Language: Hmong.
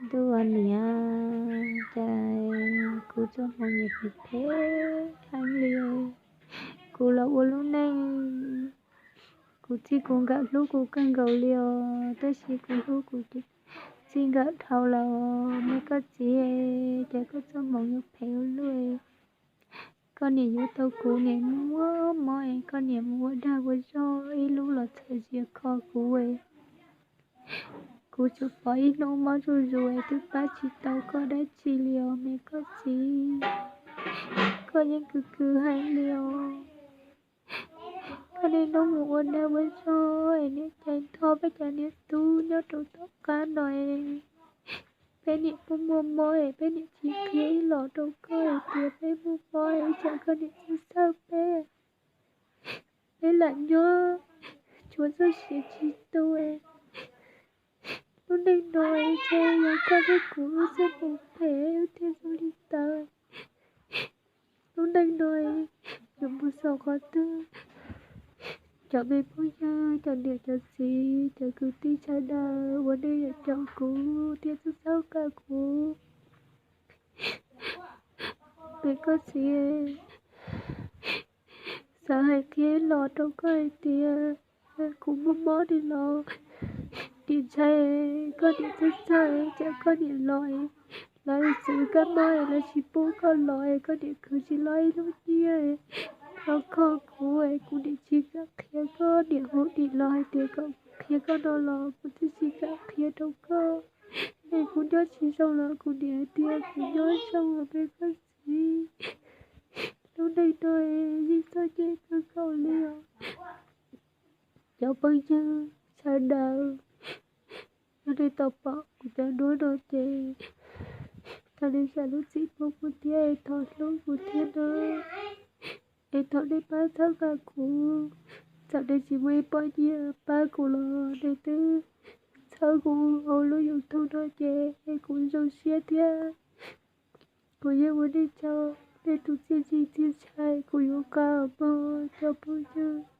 Ntuj aw niam, cas kuv txoj hmoov nyiam phem phem heev li. Kuv los ua lub neej, kuv txij kuv nkawm hlub kuv kawg nkaus li os, tab sis kuv hlub kuv txij nkawm dhau lawm. Me koj txiv, cas koj txoj hmoov yuav phem ua luaj. Koj niam yuav tau kuv niam muaj mob es koj niam mus ua dag ua zog ib lub los txhais zias kho kuv. Kuv tsuas pom ib hnub mob zuj zus es twb pab tsis tau koj dab tsi li os me koj txiv. Koj yeej kws kws heev li os. Koj niaj hnub mus ua dag ua zog es niam cais ntho peb cov niam tub nyob rau tom qab no es peb niam muaj muaj mob es peb niam tsis qhia ib los rau koj hais tias peb muaj mob es tsam koj niam tsis txhawj peb. Peb lam nyob tshuav txoj sia tsis tu. Lub neej no ntshe yog koj thiab kuv lub txoj hmoov phem thiaj zoo li ntawd. Lub neej no yuav mus xaus qhov twg? Cov me phooj ywg, cov niam cov txiv, cov kwv tij sawv daws uas nej yuav caum kuv thiab txhawb nqa kuv, es koj txiv, xav hais qhia los rau koj hais tias kuv muaj mob li los, niam ntshai koj niam txhawj txhawj tsam koj niam los es lawv txwv kab mob es lawv tsis pub koj los es koj niam khwv tsis los ib lub nyiaj los kho kuv es kuv niam tsis kam qhia koj niam hu niam los hais tias kom qhia koj no los kuv twb tsis kam qhia rau koj. Es kuv nyob tsis zoo los kuv niam hais tias kuv nyob zoo os me koj txiv. Lub neej no yeej txom nyem kawg nkaus li os. Cov phooj ywg sawv daws, yog nej tau pom kuv cov duab no ces thov nej zam lub txim pub kuv thiab es thov hlub kuv thiab no, es thov nej pab txhawb nqa kuv. Txawm nej tsis muaj ib pob nyiaj pab kuv los nej twb txhawb kuv hauv lub YouTube no ces kuv zoo siab thiab. Kuv yeej ua nej tsaug, nej tus txiaj ntsig txiaj ntshai kuv yuav nqa mog cov phooj ywg.